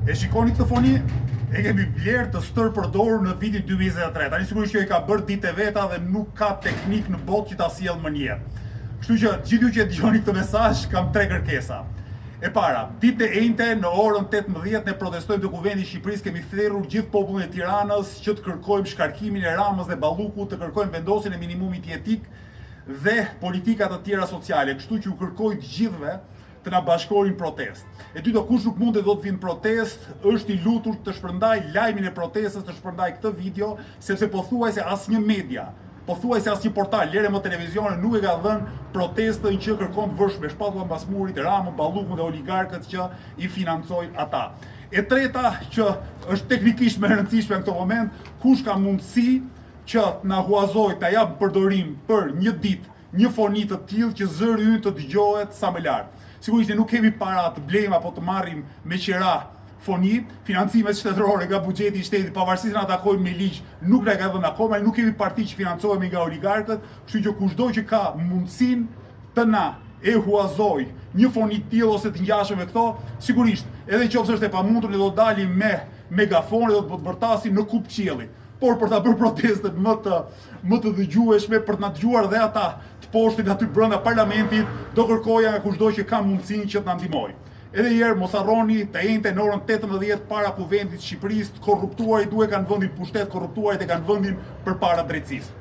E shikoni këtë foni? E kemi blerë të stërpërdorur në vitin 2023. Tani sigurisht që i ka bërë ditë e veta dhe nuk ka teknik në botë që ta sjellë më në jetë. Kështu që gjithë ju që e dëgjoni këtë mesazh, kam tre kërkesa. E para, ditën e enjte në orën 18 ne protestojmë te Kuvendi i Shqipërisë, kemi thirrur gjithë popullin e Tiranës që të kërkojmë shkarkimin e Ramës dhe Ballukut, të kërkojmë vendosjen e minimumit jetik dhe politika të tjera sociale. Kështu që ju kërkoj të gjithëve të na bashkoheni në protestë. E dyta, kush nuk mundet dot të vijë në protestë, është i lutur të shpërndajë lajmin e protestës, të shpërndajë këtë video, sepse pothuajse asnjë media, pothuajse asnjë portal, lere më televizione, nuk e ka dhënë protestën që kërkon të vërë me shpatulla mbas murit Ramën, Ballukun dhe oligarkët që i financojnë ata. E treta, që është teknikisht më e rëndësishme në këtë moment, kush ka mundësi që të na huazojë, ta japë në përdorim për një ditë një foni të tillë që zëri ynë të dëgjohet sa më lart. Sigurisht ne nuk kemi para të blejmë apo të marrim me qira foni, financimet shtetërore nga buxheti i shtetit, pavarësisht se na takojnë me ligj, nuk na ka dhënë akoma, ne nuk kemi parti që financohemi nga oligarkët, kështu që kushdo që ka mundësinë të na e huazojë një foni të tillë ose të ngjashme me këto, sigurisht, edhe në qoftë se është e pamundur, ne do të dalim me megafon dhe do të bërtasim në kupë të qiellit. Por për ta bërë protestën më të më të dëgjueshme, për të na dëgjuar dhe ata të poshtrit aty brenda parlamentit, do kërkoja nga kushdo që ka mundësinë që të na ndihmojë. Edhe një herë mos harroni të enjten në orën 18 para Kuvendit të Shqipërisë, të korruptuarit nuk e kanë vendin në pushtet, korruptuarit e kanë vendin përpara drejtësisë.